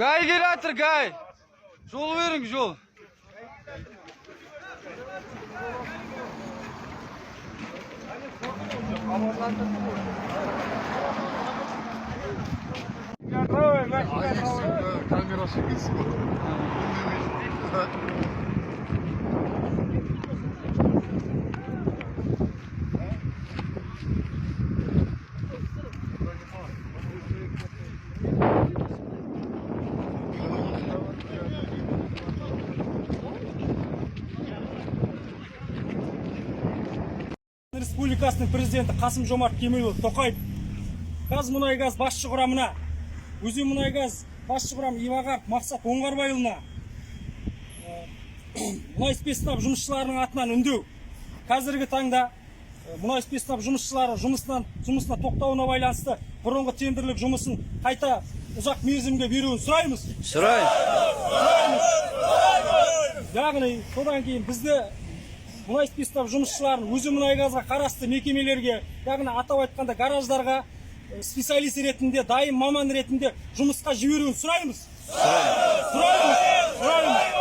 ГАИ келе жатыр, ГАИ. Жол берің, жол. Камерасы кетсін. Республикасының президенті Қасым Жомарт Кемелұлы Тоқаев ҚазМұнайГаз басшы құрамына, ӨзенМұнайГаз басшы құрамы Ивағаров Мақсат Оңғарбайұлына мұнай спецнап жұмысшыларының атынан үндеу. Қазіргі таңда мұнай спецнап жұмысшылары жұмысына тоқтауына байланысты бұрынғы тендерлік жұмысын қайта ұзақ мерзімге беруін сұраймыз. Сұраймыз. Яғни содан кейін бізді, мұнай спецнап жұмысшыларын, ӨзенМұнайГазға қарасты мекемелерге, яғни атап айтқанда гараждарға специалист ретінде, дайын маман ретінде жұмысқа жіберуін сұраймыз. Сұраймыз. Сұраймыз.